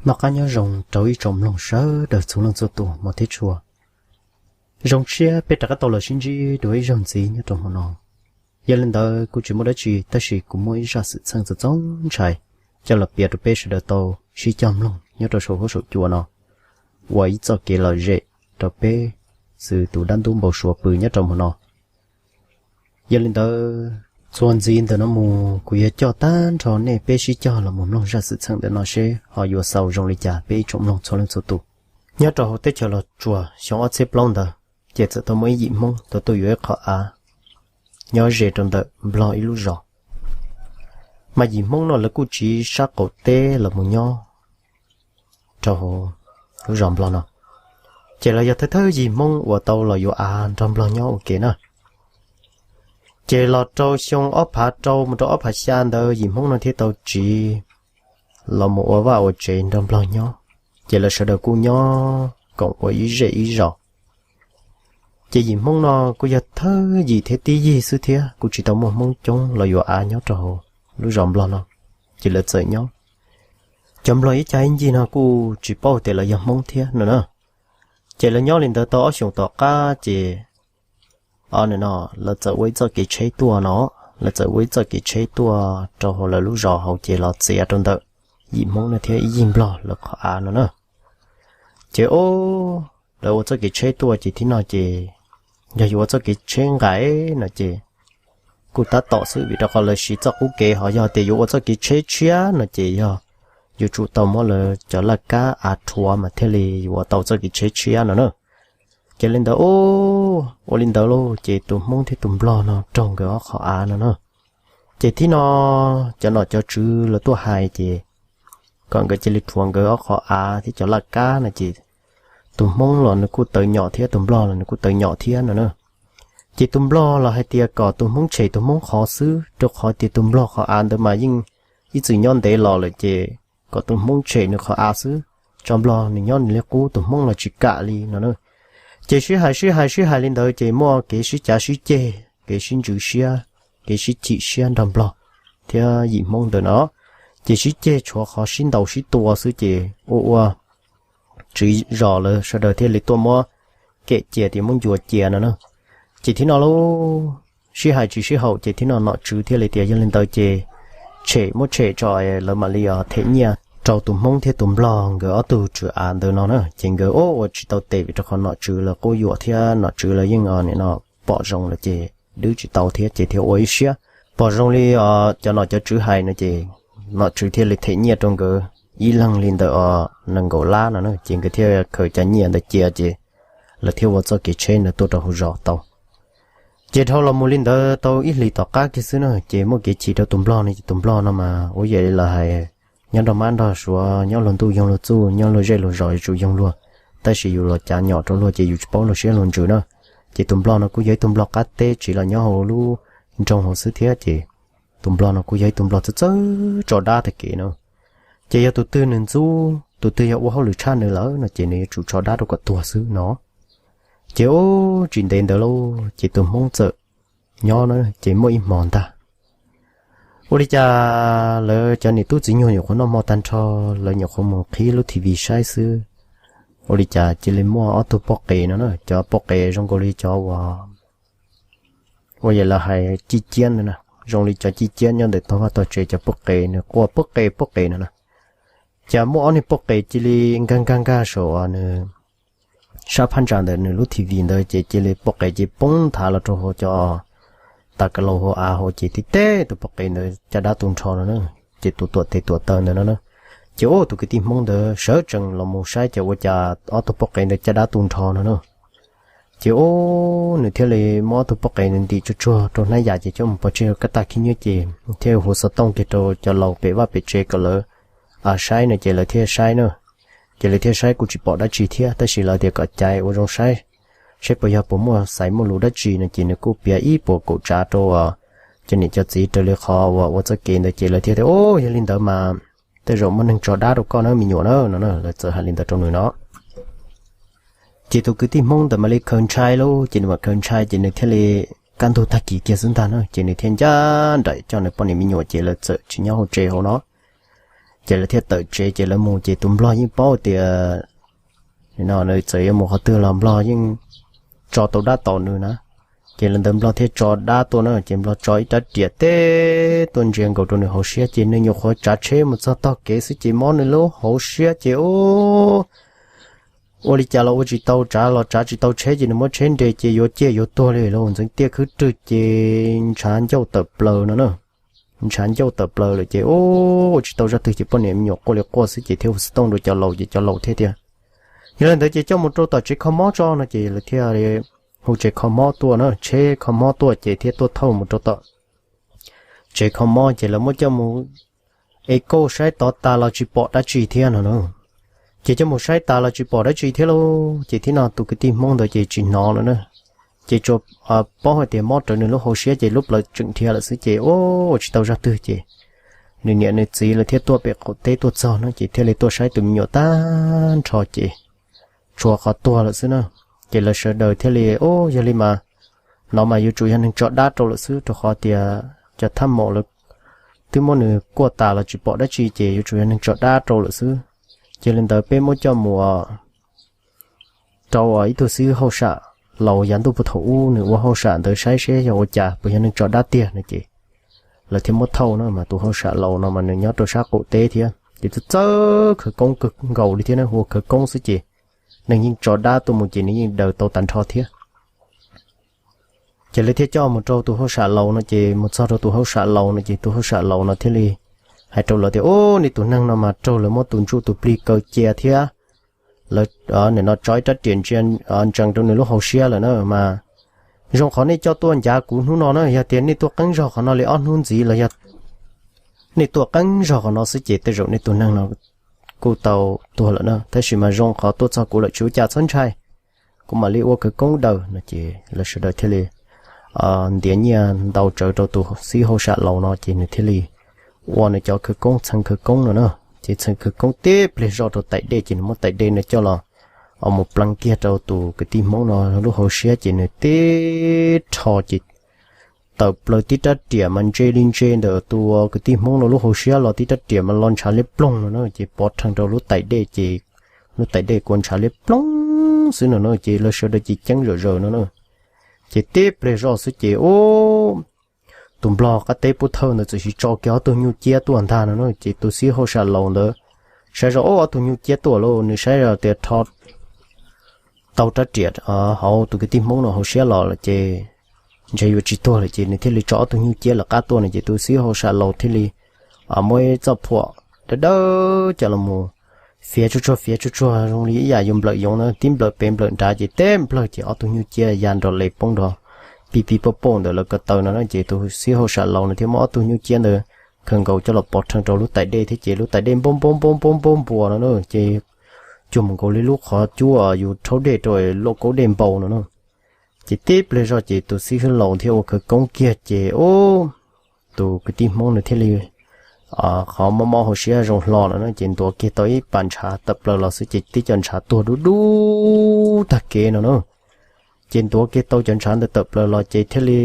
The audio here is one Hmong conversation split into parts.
Noj qab nyob zoo rau ib tsoom mloog sawv daws txhua leej txhua tus hmov thiab tshua. Zoo siab peb rov qab tau los sib ntsib dua ib zaug ntxiv nyob rau hmo no. Yog li ntawd kuj tsis muaj dab tsi tab sis kuv muaj ib zaj xwm txheej txaus ntshai coj los piav rau peb sawv daws tau sib cog mloog nyob rau saum huab saum cua no, ua ib txoj kev lom zem rau peb xwb tus dab ntub npau suav pw nyob rau hmo no. Yog li ntawd, txuas ntxiv ntawm no mus kuv yuav coj tag nrho nej peb sib cog los mus mloog zaj xwm txheej ntawm no seb ho yuav xaus zoo li cas peb ib tsoom mloog txhua leej txhua tus. Nyob rau hauv teb chaws Los Tsuas xyoo ob txhiab plaub ntawd, ces txawm tau muaj ib yim Hmoob tau tuaj yuav ib qho av nyob ze rau ntawm Nplog ib lub zos. Mas yim Hmoob no lawv kuj tsiv sab qaum teb los mus nyob rau hauv lub zos Nplog no, ces lawv yog thawj thawj yim Hmoob uas tau los yuav av nrog Nplog nyob ua ke na. Ces los rau xyoo ob phav rau mus rau ob phav xya ntawd yim Hmoob no thiaj tau tsiv los mus ua vaj ua tsev nrog Nplog nyob, ces lawv sawv daws kuj nyob koom ua ib zej ib zos. Ces yim Hmoob no kuj yog thawj yim thiab tib yig xwb thiab kuj tsis tau muaj Hmoob coob los yuav av nyob rau hauv lub zos Nplog no, ces lawv txawm nyob. Cov Nplog ib cag ib ncig no kuj tsis paub tias lawv yog Hmoob thiab no na. Ces lawv nyob li ntawd tau ob xyoos tom qab ces, o, no lawv txawm ua ib txoj kev tsheb tuaj no, lawv txawm ua ib txoj kev tsheb tuaj rau hauv lawv lub zos hauv ces los txiav rau ntawm yim Hmoob no thiab ib yig Nplog lawv qhov av no na. Ces o, lawv ua txoj kev tsheb tuaj ces thib no ces yog yuav ua txoj kev tsheb nqaim no ces kuj tab tom xwb vim rau qhov lawv siv txoj qub kev, ho yog tias yuav ua txoj kev tsheb tshiab no ces yog yuav tsum tau muab lawv cov laj kab av rhuav mas thiaj li yuav tau txoj kev tsheb tshiab no na. Ces li ntawd, ua li ntawd lauj ces tus Hmoob thiab tus Nplog no raug nkawd ob qho av no na. Ces thib no cov nom cov tswv lawv tuaj hais ces kom nkawd cia li rhuav nkawd ob qho av thiab cov laj kab no ces tus Hmoob los nws kuj tawv nyom thiab tus Nplog los nws kuj tawv nyom thiab no na. Ces tus Nplog los hais tias kom tus Hmoob tshem tus Hmoob qhov xwb rau qhov tias tus Nplog qhov av ntawd mas yeej ib txwm nyob ntev los lawm ces kom tus Hmoob tshem nws qhov av xwb, tso Nplog nws nyob nws li qub, tus Hmoob los tsis kam li no na. Ces sib hais sib hais sib hais li ntawd ces muaj kev sib cav sib ceg, kev sib ntsws siab, kev sib chim siab nrog Nplog thiab yim Hmoob ntawm no. Ces sib ceg tshuav qhov sib ntaus sib tua xwb ces ua ua tswv zos lawv sawv daws thiaj li tuaj muab kem cia tias muab ncua cia no na. Ces thib no lauj, sib hais tsis sib haum ces thib no nom tswv thiaj li tias yog li ntawd ces tshem, muab tshem tso lawv mam li os them nyiaj rau tus Hmoob thiab tus Nplog nkawd ob tug tswv av ntawd no na. Ces nkawd ua tsis tau tes vim rau qhov nom tswv lawv quab yuam thiab nom tswv lawv yeej os nim no pom zoo lawm ces dwb tsis tau thiab ces thiaj ua ib siab pom zoo li os cov nom cov tswv hais no ces nom tswv thiaj li them nyiaj rau nkawd ib leeg li ntawm os nees nkaum lab no na. Ces nkawd thiaj khaws cov nyiaj ntawd cia ces lawv thiaj ua txoj kev tsheb ntawd tuaj rau hauv zos tau. Ces dhau los mus li ntawd tau ib hlis tom qab kiag xwb na ces muaj kev chim rau tus Nplog no ces tus Nplog no mas ua yam li lawv hais, nyob nrog mab nrog suav, nyob luag ntuj yoog luag txuj, nyob luag zej luag zos yuav tsum yoog luag, tab sis yus los cav nyom rau luag ces yus tsis paub luag siab luag ntsws na. Ces tus Nplog no kuj yog ib tug Nplog qab teb tsiv los nyob hauv lub nroog hauv xwb thiab ces tus Nplog no kuj yog ib tug Nplog txawj txawj tso dab tag kev no. Ces yog tus twg nws ntxub, tus twg yog ua hauj lwm tshaj nws lawm no ces nws yuav tsum tso dab rau kom tuag xwb no. Ces ub tsis ntev ntawd lauj ces tus Hmoob txawm nyob na ces muaj ib hmo ntag, ua li cas lawv cov niam tub txiv nyuag nyuam qhuav noj hmo tag nrho, lawv nyuam qhuav mus qhib lub T V saib xwb, ua li cas cia li muaj ob tug poj qe no na, cov poj qe zoo nkaus li cov uas, ua yam lawv hais ci ciab ntawd na, zoo li cov ci ciab nyob ntawm tog vaj tog tsev cov poj qe nws quaj poj qe poj qe no na. Cas muaj ob niag poj qe cia li nkag nkag nkag saum nws sab phab ntsa ntawm nws lub T V ntawd ces cia li poj qe cia li poob nthav los rau hauv cov tas ka laus hauv av hauv ces tib teb tus poj qe ntawd caj dab tu nrho no na. Ces tus tuam tes tuam taw ntawd no na, ces ub tus kwv tij Hmoob ntawd sawv tsees los mus saib ces ua cas ob tug poj qe ntawd caj dab tu nrho no na. Ces ub nws thiaj li muab ob tug poj qe ntawd ntim tsuag tsuag rau hnab yas ces coj mus pov tseg rau kab tag khib nyiab ces thiaj hu xov tooj kiag rau cov laus pem vaj pem tsev kom lawv saib no ces lawv thiaj saib na. Ces lawv thiaj saib kuj tsis pom dab tsi thiab tab sis lawv tias kom caiv ua zoo saib, saib puas yog puas muaj xaiv muaj lus dab tsi no ces nws kuj piav ib puas kaum tsav rau cov niam cov txiv raws li qhov uas ua txoj kev ntawd ces lawv thiaj tias, Ub, yog li ntawd mas tej zaum muaj neeg tso dab rau koj na me nyuam na, no lawv txawm hais li ntawd rau nws no. Ces tus kwv tij Hmoob ntawd mam li khaws ntshai lauj, ces nws mam khaws ntshai ces nws thiaj li kaj ntug tag kis kiag xwb ntag na, ces nws thiaj ncaj nraim coj nws poj niam me nyuam ces lawv txawm tsis nyob hauv tsev hauv no. Ces lawv thiaj tawm tsev ces lawv mus ces tus nplog yeej paub tias no nws txawm yuav mus qhov twg los nplog yeej tso tau dab tos nws na. Ces lawv ntawd nplog thiaj tso dab tuaj na, ces nplog tso ib rab riam teb tuaj ntsia nkaus rau nws hauv siab ces nws nyuam qhuav tsav tsheb mus txog tog kev xwb ces mob nws lub hauv siab ces ub, ua li cas los ua tsis tau, tsav los tsav tsis tau tsheb ces nws muab tsheb nres ces yuav ciaj yuav tuag li lauj, ntxeev tiaj khwb rwg ces ntshav ncauj tawm plaws no na. Ntshav ncauj tawm plaws lawm ces ub, ua tsis tau zaj twg ces poj niam me nyuam quaj li quaj xwb ces thiaj hu xov tooj rau cov laus ces cov laus thiaj tias yog li ntawd ces coj mus rau tom tsev kho mob tso no ces lawv thiaj hu tsev kho mob tuaj na, tsheb kho mob tuaj ces thiaj tuaj thauj mus rau tom tsev kho mob ces lawv muab coj mus echo saib tov tas los tsis pom dab tsi thiab no na. Ces coj mus saib tas los tsis pom dab tsi thiab lauj, ces thiab no tus kwv tij Hmoob ntawd ces tsis hnov lawm na. Ces tsuas paub hais tias mob rawv nws lub hauv siab ces lub plawv tseem dhia lawm xwb ces ua tsis tau zaj twg ces nws niam nws txiv lawv thiaj tuaj pem qaum teb tuaj txog no ces thiaj li tuaj saib tus me nyuam tag nrho ces tshuav qhov tuag lawm xwb na. Ces lawv sawv daws thiaj li, ub, yog li mas no mas yuav tsum yog neeg tso dab rau lawm xwb, rau qhov tias cov thaj maum lawv twb muab nws kuaj tas los tsis pom dab tsi ces yuav tsum yog neeg tso dab rau lawm xwb. Ces li ntawd peb muab coj mus rau ib tug xib hwb hauj sam laus yav ntuj puag thaum ub nws ua hauj sam ntawd saib seb yog ua cas puas yog neeg tso dab tiag no ces lawv thiaj muab thauj na. Mas tus hauj sam laus no mas nws nyob rau sab qaum teb thiab ces txawj txawj khawv koob kawg nkaus li thiab na, ua khawv koob xwb ces neeg yeej tso dab tuaj mus ces nws yeej daws tau tag nrho thiab. Ces lawv thiaj coj mus rau tus hauj sam laus no ces mus txog rau tus hauj sam laus no ces tus hauj sam laus no thiaj li hais rau lawv tias, ub, nej tus neeg no mas raug lawv muab tus ntsuj tus plig kaw cia thiab lawv nim no tso ib rab riam ntsia ntsees rau nws lub hauv siab lawm na. Mas zoo qhov nej coj tuaj ncav kuv hnub no na, yog tias nej tuaj qeeb zog qhov no li ob hnub ntxiv los yog nej tuaj qeeb zog qhov no xwb ces tej zaum nej tus neeg no kuj tau tuag lawm na. Tab sis mas zoo qhov tuaj txog kuv lawm, tsis ua cas, txhob ntshai, kuv mam li ua khawv koob daws no ces lawv sawv daws thiaj li ntiav nyiaj ntau tsawv rau tus xib hwb hauj sam laus no ces nws thiaj li ua nws cov khawv koob, txheev khawv koob no na. Ces txheev khawv koob tib pliag zoj rau tais dej ces nws muab tais dej no coj los mus pleev kiag rau tus kwv tij Hmoob no lub hauv siab ces nws tib rho ces tawm plaws tib rab riam mas ntse li ntse ntawm tus kwv tij Hmoob no lub hauv siab los, tib rab riam mas los ntshav liab ploog no na, ces pov rhees rau lub tais dej ces lub tais dej kuj ntshav liab ploog xwb no na, ces lawv sawv daws ces ceeb zom zaws no na. Ces tib pliag zoj xwb ces ub, tus nplog qab teb pub thawj ntawd txawm sis tso kiag ob tug nyuj ciab tuaj ntag no na, ces tus xib hwb hauj sam laus ntawd saib zoj, ub, ob tug nyuj ciab tuaj lauj, nws saib zoj tias rho tau rab riam hauv tus kwv tij Hmoob no hauv siab los lawm ces ntshe yuav tsis tuag lawm ces nws thiaj li tso ob tug nyuj ciab lawv qab tuaj no, ces tus xib hwb hauj sam laus thiaj li muab ib txoj phuam dawb dawb coj los mus fiav tsuag tsuag, fiav tsuag tsuag zoo li ib yam yuav nplawm yoov na, tib nplawm pem nplawm nrad ces teb nplawg ces ob tug nyuj ciab ya nrov les poob nrov pij pij pauj pauj ntawm lawv ko taw no na, ces tus xib hwb hauj sam laus no thiaj muab ob tug nyuj ciab ntawd khaws nkaus coj los pov rhees rau lub tais dej thiab ces lub tais dej npab npab npab npab npab npuas no na, ces cuag mus nkaus li lub qhov cub yus rhaub dej rau luaj kaub dej npau no na. Ces tib pliag zoj ces tus xib hwb laus thiaj ua khawv koob kiag ces ub, tus kwv tij Hmoob nws thiaj li qhov mob mob hauv siab zoo hlo no na, ces ntuav kiag tau ib pas ntshav tawm plaws los xwb ces tib co ntshav tuag dub dub tag kev no na. Ces ntuav kiag tau cov ntshav ntawd tawm plaws los ces thiaj li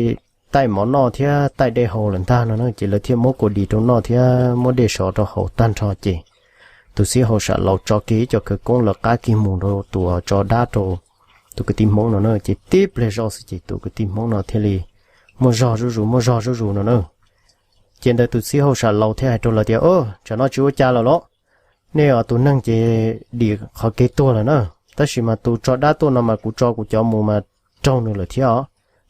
taij mov noj thiab taij dej haus lawm ntag no na, ces lawv thiaj muab kua dis rau noj thiab muab dej sov rau haus tag nrho ces tus xib hwb hauj sam laus tso kiag ib co khawv koob lawv qab kiag mus rau tus tso dab rau tus kwv tij Hmoob no na, ces tib pliag zoj xwb ces tus kwv tij Hmoob no thiaj li muaj zog zuj zus, muaj zog zuj zus no na. Ces ntawd tus xib hwb hauj sam laus thiaj hais rau lawv tias, tsam no tsis ua cas lawm los? Nej tus neeg ces dim qhov kev tuag lawm na, tab sis mas tus tso dab tuaj no mas kuv tso kuv cov mus mas raug nws lawm thiab os.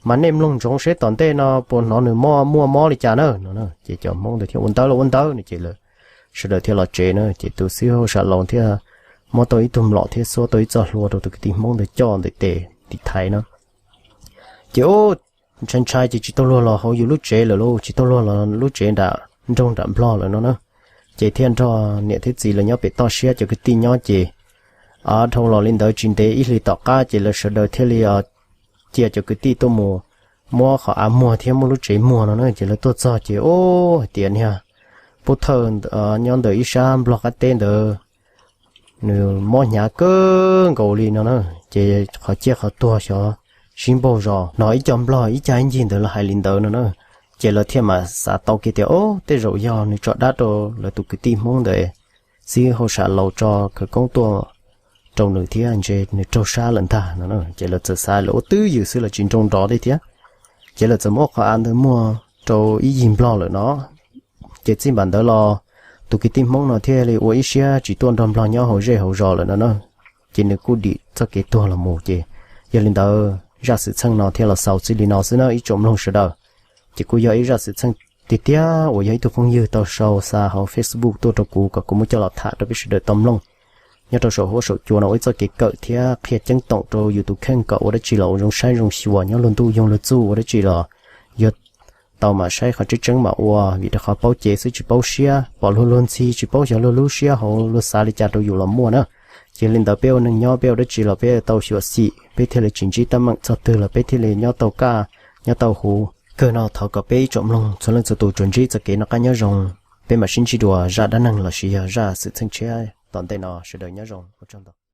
Mas nej mloog ntsoov seb tom ntej no puas hnov nws muaj mob li cas na no. Ces cov Hmoob ntawd thiaj ua ntawv los ua ntawv no ces lawv sawv daws thiaj los tsev na. Ces tus xib hwb hauj sam laus thiaj muab tau ib tug mlom thiab xuab tau ib txoj hlua rau tus kwv tij Hmoob ntawd coj ntawm tes tiv thaiv no. Ces ub, ntshai ntshai ces tsis tau luag los hauv yus lub tsev lawm lauj, tsis tau luag los lub tsev nram nroog nram Nplog lawm no na. Ces thiaj nrog niam thiab txiv lawv nyob pem toj siab, cov kwv tij nyob ces dhau los li ntawd tsis ntev ib hlis tom qab ces lawv sawv daws thiaj li cia cov kwv tij tuaj mus muab qhov av muag thiab muab lub tsev muag no na. Ces lawv tuaj txog ces ub, hais tias niag pub thawj nyob ntawm ib sab Nplog qab teb ntawd nws mob hnyav kawg nkaus li no na. Ces qhov ciaj qhov tuag xyov sib npaug zos, hnov ib co Nplog ib cag ib ncig ntawd los hais li ntawd no na. Ces lawv thiaj mam xav tau kiag tias, o, tej zaum yog nws tso dab rau lawv tus kwv tij Hmoob ntawd xib hwb hauj sam laus tso khawv koob tuaj rau nws thiab ntshe nws raug sab lawm ntag no. Ces lawv txawm xav lawv ua twj ywm xwb, lawv tsis nroo nrov li thiab. Ces lawv txawm muab qhov av ntawd muag rau ib yig nplog lawm no. Ces txij npaum ntawd los tus kwv tij Hmoob no thiaj li ua ib siab tsis tuaj nrog nplog nyob hauv zej hauv zos lawm no na. Ces nws kuj dim txoj kev tuag los mus. Ces yog li ntawd zaj xwm txheej no thiaj los xaus txij li no xwb na ib tsoom mloog sawv daws. Ces kuj yog ib zaj xwm txheej tiag tiag uas yog ib tug phooj ywg tau sau xa hauv Facebook tuaj rau kuv kom kuv muab coj los tham rau peb sawv daws tau mloog. Nyob rau saum huab saum cua no ua ib txoj kev kawm thiab qhia ceeb toom rau yus tus kheej kom ua dab tsi los ua zoo saib zoo xyuas, nyob luag ntuj yoog luag txuj, ua dab tsi los yuav tau mam saib qhov tseeb tseeb mam ua, vim rau qhov paub cev xwb tsis paub siab, pom luag luag ntxhi tsis paub xyov luag lub siab hauv luag xav li cas rau yus los muaj na. Ces li ntawd peb ua neeg nyob peb ua dab tsi los peb tau xyuam xim, peb thiaj li tsis ntsib teeb meem txog twg los peb thiaj li nyob tau kaj, nyob tau huv. Kawg no thov kom peb ib tsoom mloog txhua leej txhua tus tsuas ntsib txoj kev noj qab nyob zoo. Peb mam sib ntsib dua zaj dab neeg lossis yog zaj xwm txheej tshiab tom ntej no, sawv daws nyob zoo, ua tsaug ntau.